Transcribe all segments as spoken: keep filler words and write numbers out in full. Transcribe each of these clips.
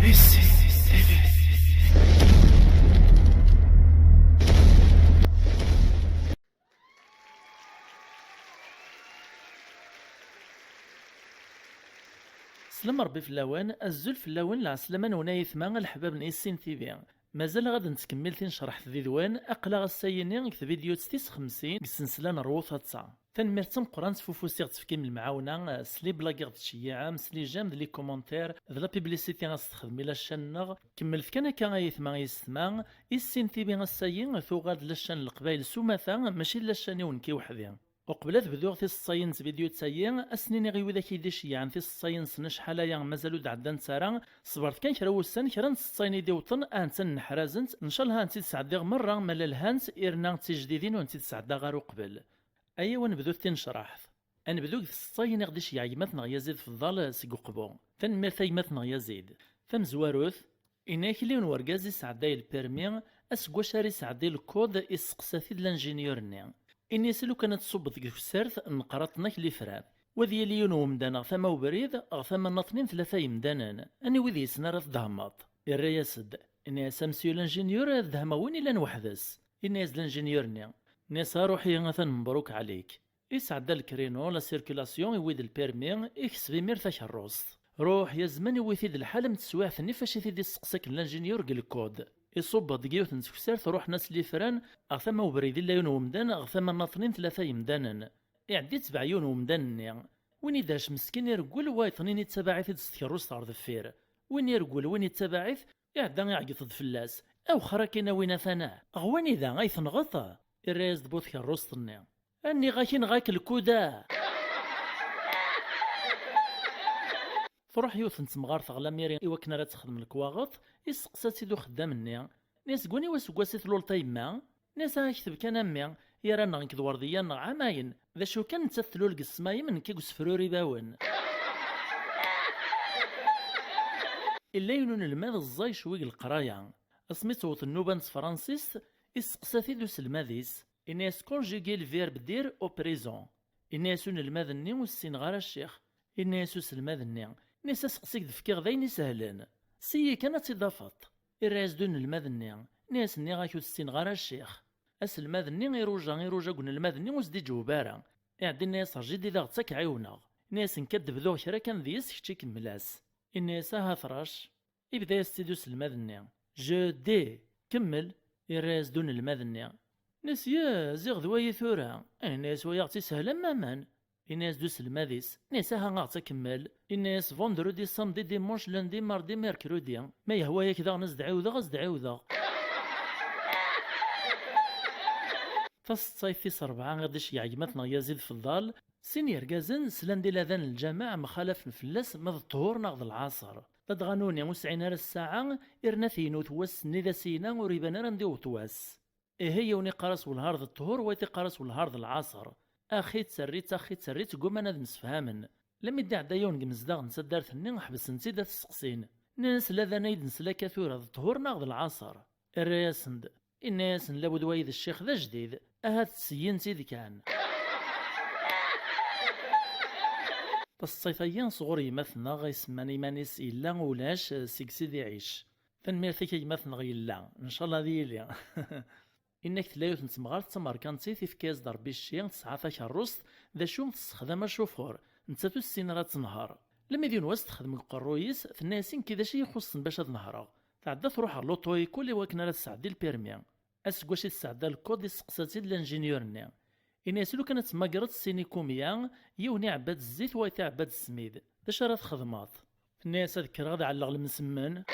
Slam Rebbi fell-awen, azul fell-awen, lɛeslama-nwen ay ayetma, a leḥbab n Issin T V. Mazal ɣad nettkemmil tinecreḥt did-wen, aql-aɣ ass-ayini deg tvidyut tis xemsin deg ssensla n Rwu Taḍsa. Tanemmirt d tameqqrant f ufus i ɣ-d-tefkim lemɛawna, s les blagues i ɣ-d-tceyyiɛem, s les j'aime d les commentaires, d la publicité a s-texdem i la chaîne-nneɣ. Kemmlet kan akka ay ayetma yessetma, Issin T V ass-ayi tuɣal d la chaîne n Leqbayel s umata, mačči d la chaîne-iw nekki weḥd-i. Uqbel ad bduɣ tiseḍsayin n tvidyut-ayi, ad sen-iniɣ i widak i d-iceyyɛen tiseḍsayin-nsen acḥal aya mazal ur d-ɛeddant ara, ṣebret kan kra n wussan, kra n tseḍsayin i d-iwṭen, ahat ad nneḥrazent, ncallah ad tent-id-sɛeddiɣ merra ma la lhant, irna d tijdidin ur tent-id-sɛeddaɣ ara uqbel. Ayaw ad nebdut tinecraḥt. Ad nebdu deg tseḍsayin i ɣ-d-iceyyeɛ gma-tneɣ Yazid Feḍḍal seg Uqbu. Tanemmirt a gma-tneɣ Yazid. Tamezwarut, ini-ak yiwen wergaz isɛedday lpirmi, aseggas ara isɛeddi lkuḍ, isteqsa-t-id lanjinyur-nni. Ini-as lukan ad tṣubbeḍ deg tefsert, nqerraṭen-ak lifran. Wa ad yili yiwen umdan ɣer tama ubrid, ɣer tama n tlata yemdanen. Aniwi d-yessnen ara tdehmeḍ? Irra-yas-d. Ini-as a monsieur l'ingénieur, ad dehmeɣ win illan weḥd-s. Ini-as-d lanjinyur-nni. Ini-as a ruḥ-i atan mebruk ɛlik. Isɛedda lkrinu, la circulation, iwwi-d lpirmi, ikseb imir takerrust. Ruḥ, ya zman, iwwi-t-id lḥal am teswiɛt-nni fac i t-id-isteqsa akken lanjinyur deg lkuḍ. Iṣubb-d deg yiwet n tefsert, ruḥen-as lifran, ɣer tama ubrid illa yiwen umdan, ɣer tama n tlata yemdanen. Iɛedda itbeɛ yiwen umdan-nni. Win iderc meskin ireggel, wayeḍ-nni ittabaɛ-it-id s tkerrust ɣer deffir. Win ireggel, win ittabaɛ-it, iɛedda iɛeggeḍ-d fell-as. Awexxer akin a win atan-a. Ɣer wanida ay tenɣeḍ? Irra-yas-d bu tkerrust-nni. Aniɣ-ak inɣa-k lkuda? Truḥ yiwet n temɣart ɣer lamiri i wakken ara texdem lekwaɣeḍ, isteqsa-tt-id uxeddam-nni. Nni-as deg waniwa aseggas i tluleḍ a yemma? Nni-as a akteb kan a mmi, yerra-nneɣ nekk d Werdiya-nneɣ ɛamayen. D acu kan, nettat tlul deg ssmayem, nekk deg usefruri ibawen. Illa yiwen unelmad ẓẓay cwi deg leqraya. Asmi tewweḍ nnuba n tefransist, isteqsa-t-id uselmad-is. Ini-as conjuguer le verbe dire au présent. Ini-as unelmad-nni ur ssineɣ ara a ccix. Ini-as uselmad-nni, ini-as aseqsi i k-d-fkiɣ d ayen isehlen. Seyyi kan ad tt-id-tafeḍ. Irra-yas-d unelmad-nni, ini-as nniɣ-ak ur ssineɣ ara a ccix. Aselmad-nni iruja, iruja deg unelmad-nni ur s-d-iǧewweb ara. Iɛedda ini-as rǧi-d i daɣ-tt ad k-ɛiwneɣ. Ini-as nekk ad d-bduɣ kra kan deg-s, kečč i kemmel-as. Ini-as aha trac. Ibda-yas-tt-id uselmad-nni. Je dis, kemmel, irra-yas-d unelmad-nni. Nni-as ya, ziɣ d wayi tura. Ini-as wayeɣ-tt ishel am waman. Ini-as-d uselmad-is. Nni-as aha aɣ-tt akemmel. Ini-as vendredi, samedi, dimanche, lundi, mardi, mercredi. Ma yehwa-yak daɣen ad s-d-ɛiwdeɣ, ad s-d-ɛiwdeɣ. Taseḍsayt tis rebɛa i ɣ-d-iceyyeɛ gma-tneɣ Yazid Feḍḍal, sin yergazen slan di ladan n lǧameɛ mxalafen fell-as ma d ṭṭhur neɣ d lɛaṣer. Ladɣa nuni ur sɛin ara ssaɛa, irna tiynut wass-nni d asigna ur iban ara anda iwweḍ wass. Ihi yiwen iqqar-as welhar d ṭṭhur, wayeḍ iqqar-as welhar d lɛaṣer. Axi tterrit, axi tterrit, gguman ad msefhamen. Lami d-iɛedda yiwen deg imezdaɣ n taddart-nni, ḥebsen-tt-id ad t-steqsin. Nnan-as ladan ay d-nesla akka tura d ṭṭhur neɣ d lɛaṣer? Irra-yasen-d, inna-yasen labud wayi d ccix d ajdid, ahat tseyyen-tt-id kan. Taseḍsayt-agi sɣur yemma-tneɣ isemman iman-is Yella Ulac seg Sidi Ɛic. Tanemmirt-ik a gma-tneɣ Yella, ncallah ad yili. Inna-k tella yiwet n temɣart d tamerkantit, ifka-yas-d Rebbi cci, tesɛa takerrust, d acu tessexdam acufur, nettat ur tessin ara ad tenher. Lami d yiwen wass texdem deg uqerruy-is, tenna-yas i nekki d acu iyi-ixuṣṣen bac ad nehreɣ. Tɛedda truḥ ɣer l'auto-école i wakken ara tesɛeddi lpirmi. Aseggas i tesɛedda lkuḍ, isteqsa-tt-id lanjinyur-nni. Ini-as lukan ad temmagreḍ sin ikumya, yiwen iɛebba-d zzit, wayeḍ iɛebba-d ssmid. D acu ara txedmeḍ? Tenna-yas ad kkreɣ ad ɛelleɣ lemsemmen.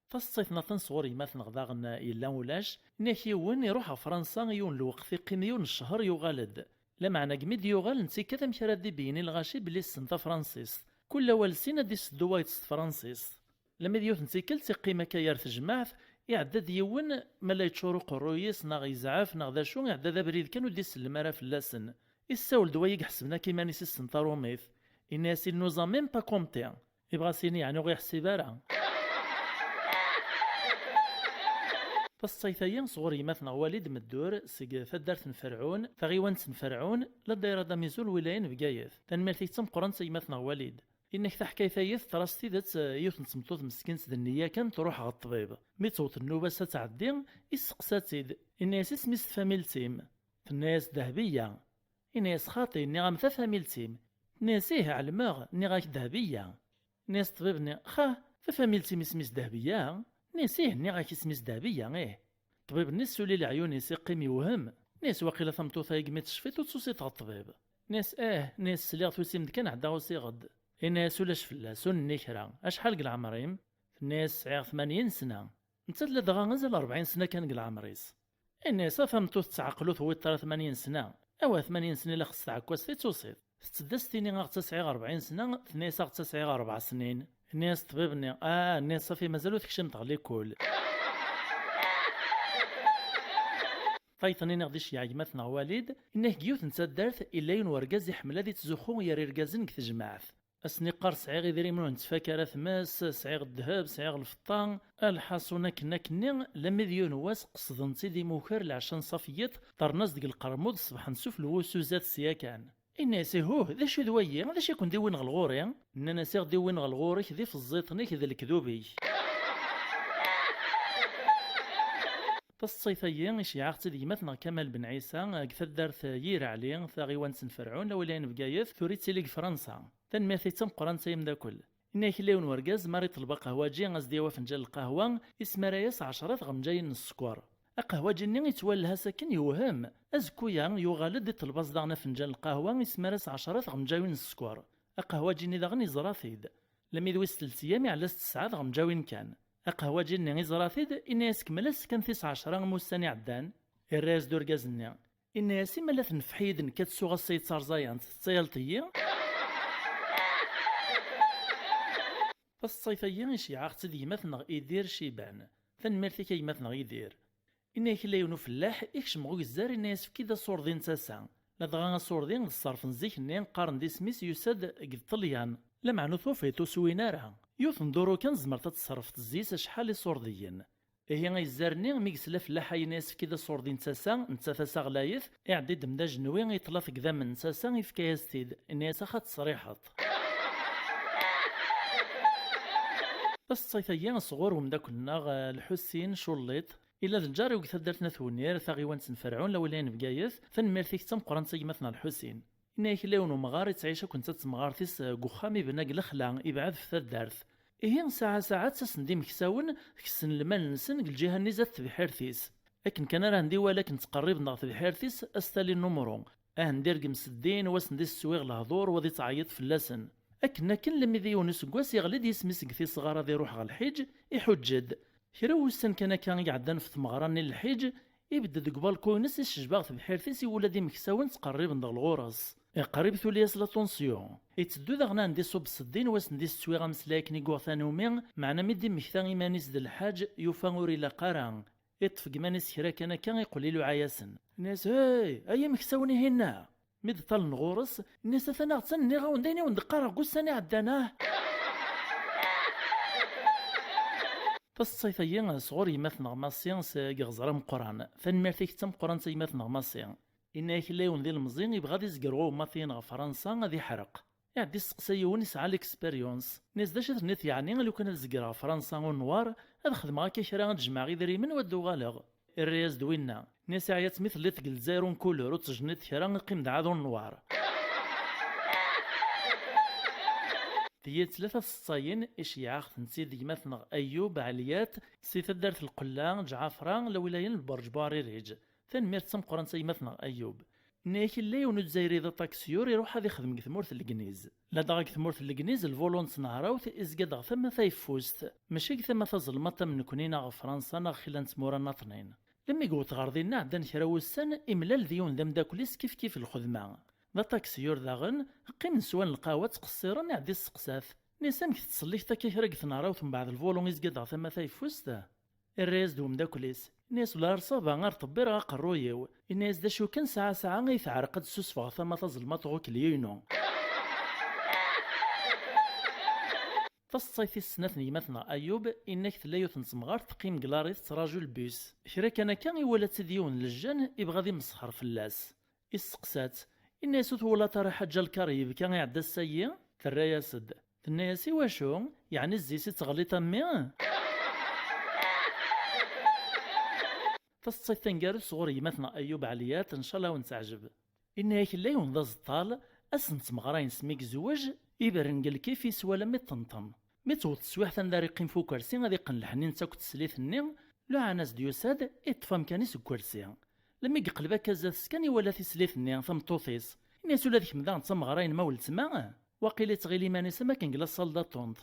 Taseḍsayt n aṭen sɣur yemma-tneɣ daɣen Yella Ulac, inna-k yiwen iruḥ ɣer Fransa i yiwen n lweqt, iqqim yiwen n ccher yuɣal-d. Lameɛna deg mi d-yuɣal netta yekkat amek ara d-ibeyyen i lɣaci belli issen tafransist. Kul awal sin ad d-iseddu wayeḍ s tefransist. Lami d yiwet n tikkelt iqqim akka yar tejmaɛt, iɛedda-d yiwen, ma la yeččur uqerruy-is neɣ yezɛef neɣ d acu, iɛedda d abrid kan ur d-isellem ara fell-asen. Issawel-d wayi iḥesben akka iman-is issen tarumit. Inna-yas il nous a même pas compté. Ibɣa s-yini yeɛni ur ɣ-iḥsib ara. Taseḍsayt-agi sɣur gma-tneɣ Walid Meddur seg taddart n Ferɛun, taɣiwant n Ferɛun, la dayra d Amizu, lwilaya n Bgayet. Tanemmirt-ik d tameqqrant a gma-tneɣ Walid. Inna-k taḥkayt-ayi teḍra s tidet, eh, yiwet n tmeṭṭut meskint d nniya kan truḥ ɣer ṭṭbib. Mi tewweḍ nnuba-s ad tɛeddi, isseqsa-tt-id. Inna-yas: "Isem-is tfamilt-im?" Tenna-yas: "Dehbiya." Inna-yas: "Xaṭi, nniɣ-am tafamilt-im." Tenna-yas: "Ih, ɛelmeɣ, nniɣ-ak Dehbiya." Inna-yas ṭṭbib-nni: "Xa, tafamilt-im isem-is Dehbiya?" Inna-yas: "Ih, nniɣ-ak isem-is Dehbiya, ih." Ṭṭbib-nni issuli leɛyun-is, iqqim yewhem. Inna-yas: "Waqila tameṭṭut-agi mi tecfiḍ ur tt-tusiḍ ɣer ṭṭbib." Inna-yas: "Eh, inna-yas, sliɣ tusim-d kan, ɛeddaɣ usiɣ-d." Inna-yas: "Ulac fell-as, ur nenni kra. Acḥal deg leɛmer-im?" Tenna-yas: "Sɛiɣ tmanyin sna." Nettat ladɣa azal rebɛin sna kan deg leɛmer-is. Inna-yas: "A tameṭṭut teɛqel ur tewwiḍ ara tmanyin sna. Awa tmanyin sna i la xeṣṣ tɛekkazt i tusiḍ. Tettedda s tini aɣ-tt-a sɛiɣ rebɛin sna, tenna-yas aɣ-tt-a sɛiɣ rebɛa snin." Inna-yas ṭṭbib-nni: "Ah," inna-yas, "safi mazal ur tekcimeḍ ɣer likul." Tayeḍ-nni niɣ d iceyyeɛ gma-tneɣ Walid, inna-k deg yiwet n taddart, illa yiwen wergaz iḥemmel ad ittzuxxu yer irgazen deg tejmaɛt. Asen-iqqar: "Sɛiɣ idrimen ur nettfak ara tmes, sɛiɣ ddheb, sɛiɣ lfeṭṭa." Lḥaṣun akken akkenni, lammi d yiwen wass qesden-tt-id imukar leɛca n ṣafiyyiṭ, ṭṭerren-as deg lqermud, ṣebḥen sufell wussu zdat sya kan. Inna-yas: "Ihuh, d acu d wayi? D acu i ken-d-iwin ɣer ɣur-i?" Nnan-as: "I ɣ-d-iwin ɣer ɣur-k d ifeẓẓiṭen-ik d lekdub-ik." Taseḍsayt-agi iceyyeɛ-aɣ-tt-id gma-tneɣ Kamal Ben Ɛisa deg taddart Yir Ɛli, taɣiwant n Ferɛun, la wilayt n Bgayet, tura yettili deg Fransa. Tanemmirt-ik d tameqqrant ay amdakel. Inna-yak illa yiwen wergaz, mi ara iṭleb aqehwaǧi, a s-d-yawi afenǧal n lqahwa, ismara-yas ɛecra tɣenǧayin n sskeṛ. Aqehwaǧi-nni ittwalha-s akken yewhem. Azekka-ya, yuɣal-d, iṭleb-as daɣen afenǧal n lqahwa, ismara-s ɛecra tɣenǧayin n sskeṛ. Aqehwaǧi-nni daɣen iẓra-t-id. Lammi d wis telt ayyam iɛella s tesɛa tɣenǧawin kan. Aqehwaǧi-nni iẓra-t-id, inna-yas: "Kemmel-as kan tis ɛecra n wussan iɛeddan." Irra-yas-d urgaz-nni. Inna-yas: "Imala tnefḥ-iyi-d nekk ad suɣ ass-a yettarẓayant, tettayaleḍ-iyi?" Taseḍsayt-agi iceyyeɛ-aɣ-tt-id gma-tneɣ Idir Ciban. Tanemmirt-ik a gma-tneɣ Idir. Inna-yak illa yiwen ufellaḥ, ikcem ɣer ugezzar, inna-yas: "Efk-iyi-d aṣurdi n tasa." Ladɣa aṣurdi d ṣṣerf n zik-nni, qqaren-d isem-is, yusa-d deg Ṭṭelyan. Lameɛna ur tufiḍ, ur s-win ara. Yiwet n duru kan tzemreḍ ad tṣerrfeḍ zzi-s acḥal iṣurdiyen. Ihi agezzar-nni, mi yesla fellaḥ-a yenna-yas: "Efk-iyi-d aṣurdi n tasa", netta tasa ɣlayet, iɛedda-d d ajenwi, iṭla-t deg idammen n tasa, ifka-yas-t-id, inna-yas: "Axa teṣriḥeḍ." Taseḍsayt-agi sɣur wemdakel-nneɣ, eh, Lḥusin Culliṭ, illa d lǧar-iw deg taddart n At Wenir, taɣiwant n Ferɛun, la wilayt n Bgayet. Tanemmirt-ik d tameqqrant a gma-tneɣ Lḥusin. Inna-yak illa yiwen umɣar ittɛic akk netta d temɣart-is, eh, deg uxxam ibna deg lexla, ibɛed ɣef taddart. Ihi, saɛa saɛa ttasen-d imeksawen, kksen lmal-nsen deg lǧiha-nni zdat tebḥirt-is. Akken kan ara hen-d-iwali akken ttqerriben ɣer tebḥirt-is, a s-tali numru. Ahen-d-irgem s ddin, wa sen-d-iseswiɣ lehdur, wa d-ittɛeyyiḍ fell-asen. Akken akken, lammi d yiwen useggas, iɣli-d yisem-is deg tisɣar ad iruḥ ɣer lḥiǧ, iḥuǧǧ-d. Kra n wussan kan akka i iɛeddan ɣef tmeɣra-nni n lḥiǧ, ibedd-d deg ubalku-ines, isejba ɣer tebḥirt-is, iwala-d imeksawen ttqerriben-d ɣer ɣur-s. Qrib tuli-yas la tension. Itteddu daɣen ahen-d-iṣubb s ddin, wa sen-d-iseswiɣ ameslay akken i yuɣ tanumi, meɛna mi d-immekta iman-is d lḥaǧ, yufa ur ilaq ara. Iṭṭef deg iman-is kra kan akka, iqqel iluɛa-yasen. Inna-yas: "Hey, ay imeksawen ihinna!" Mi d-ṭṭalen ɣur-s, inna-yas: "Atan aɣ-tt-an, nniɣ-awen-d ayen i wen-d-qqareɣ deg ussan iɛeddan, ah!" Taseḍsayt-agi sɣur gma-tneɣ Massi seg Iɣẓer Ameqqran. Tanemmirt-ik d tameqqrant a gma-tneɣ Massi. Inna-yak illa yiwen d ilemẓi, ibɣa ad izger ɣur umatiyen ɣer Fransa, ad iḥreq. Iɛedda isteqsa yiwen isɛa l'expérience. Inna-yas: "D acu i tenniḍ yeɛni, a lukan ad zegreɣ Fransa u Newwar, ad xedmeɣ akka kra, ad jemɛeɣ idrimen u ad d-uɣaleɣ?" Irra-yas-d winna. Inna-yas: "Iɛyatt mi telliḍ deg Lezzayer unkulur, ur tejniḍ kra, qqim-d ɛad u Newwar." Tigi d tlata tseḍsayin, iceyyeɛ-aɣ-tent-id gma-tneɣ Ayub Ɛeliyat, si taddart Lqella, Ǧɛafra, la wilaya n Lberǧ Buɛririǧ. Tanemmirt d tameqqrant a gma-tneɣ Ayub. Inna-yak illa yiwen uzzayri d aṭaksiyur iruḥ ad ixdem deg tmurt n Legniz. Ladɣa deg tmurt n Legniz, lvulun n tnehrawt izga-d ɣer tama tayeffust, mačči deg tama tazelmaḍt am nekkni neɣ ɣer Fransa neɣ xilla n tmura nnaṭnin. Lemmi yewweḍ ɣer dinna, ɛeddan kra wussan, imlal d yiwen d ameddakel-is kifkif lxedma. D aṭaksiyur daɣen, qqimen swan lqahwa ttqeṣṣiren, iɛedda isteqsa-t. Inna-yas: "Amek tettselliḥeḍ akka kra deg tnehrawt mbeɛd lvulun izga-d ɣer tama tayeffust?" Irra-yas-d umeddakel-is, inna-yas: "Wala ar ṣaba, ar ṭebbireɣ aqerruy-iw." Inna-yas: "D acu kan, saɛa saɛa ay teɛreq ad ssusfeɣ tama tazelmaḍt ɣer ukelli-inu." Taseḍsayt tis snat n gma-tneɣ Ayub, inna-k tella yiwet n temɣart teqqim deg lari tettraǧu lbus. Kra kan akka, iwala-tt-id yiwen n lejjan, ibɣa ad imesxer fell-as. Isteqsa-tt, inna-yas: "Ur twalaḍ ara Ḥaǧǧa Lkar yebka iɛedda ass-agi?" Terra-yas-d. Tenna-yas: "I wacu? Yeɛni zzi-s i teɣliḍ a mmi?" Taseḍsit taneggarut sɣur gma-tneɣ Ayub Ɛliyat, ncallah a wen-teɛjeb. Inna-yak: "Illa yiwen d aẓeṭṭal, ass n tmeɣra-ines mi yezweǧ, iberren deg lkif yeswa alammi ṭṭenṭen. Mi tewweḍ teswiɛt anda ara yeqqim f ukersi ad iqqen lḥenni-nnes akked teslit-nni, luɛan-as-d yusa-d, iṭṭef amkan-is deg ukersi. Lemmi yeqleb akka zdat-s kan iwala tislit-nni, tameṭṭut-is. Inna-yas: 'Ula d kemm daɣen d tameɣra-inem a weltma?' Waqil ittɣil iman-is am akken deg la salle d'attente."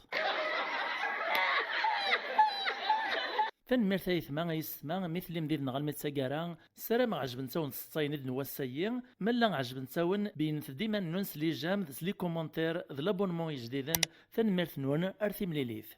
Tanemmirt a yetma, a yessetma, mi tellim did-neɣ almi d taggara. Ssarameɣ ɛejbent-awen tseḍsayin-nni n wass-agi. Ma llan ɛejbent-awen, beyynet-d iman-nwen s les j'aime, s les commentaires, d les abonnements ijdiden. Tanemmirt-nwen, ar timlilit.